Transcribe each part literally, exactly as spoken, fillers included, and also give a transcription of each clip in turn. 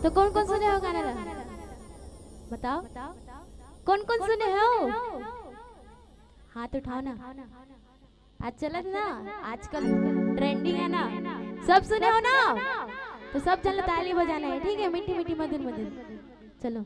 तो कौन कौन सुने हो गाना ला? बताओ, कौन कौन सुने हो? हाथ उठाओ ना। आज चलत ना, आजकल ट्रेंडिंग है ना, सब सुने हो ना? तो सब झन ला ताली बजाना है, ठीक है? मीठी मीठी, मधुर मधुर। चलो।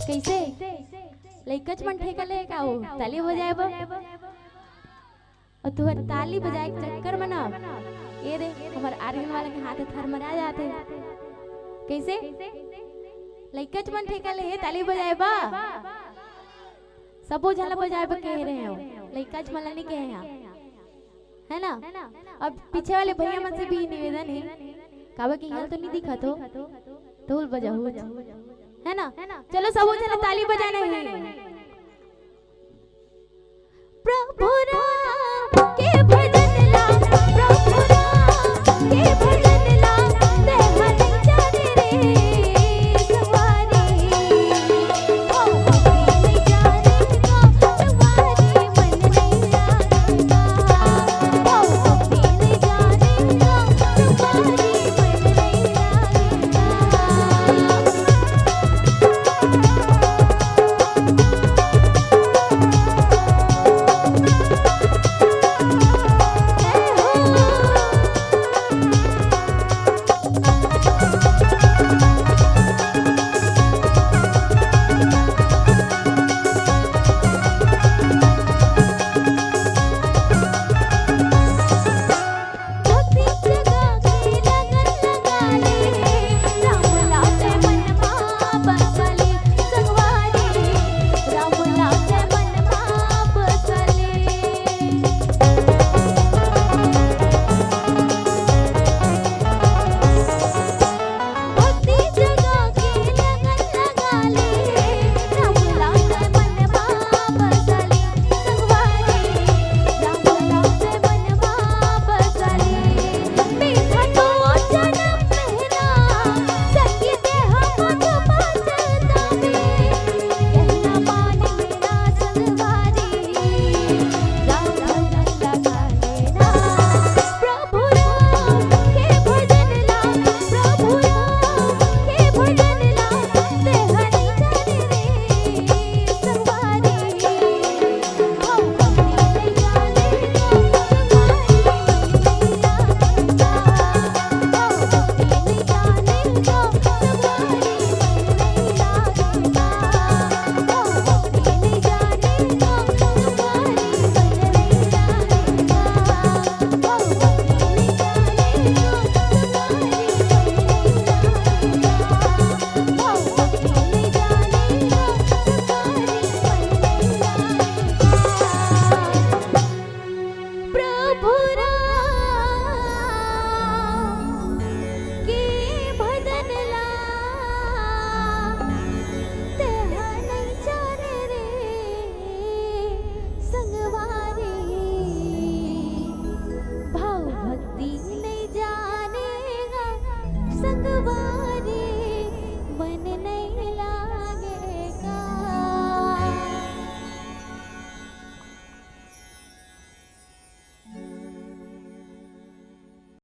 कैसे? लइकच मन ठेका ले का हो? ताली बजाए बर। अउ तुहर ताली बजाए के चक्कर में ना, ए रे, हमर आर्गन वाला के हाथ थरमरा जाथे। कैसे? लइकच मन ठेका ले हे ताली बजाए बर। सबो झन ला बजाए बर कहे रहे हो, लइकच मन ला नहीं कहे हैं, है ना? अब पीछे वाले भैया मन से भी निवेदन है, काबर कि इहाँ तो नहीं दिखत हो, तो बजाओ, है ना? चलो, सबो झन ताली बजाना है। प्रभु राम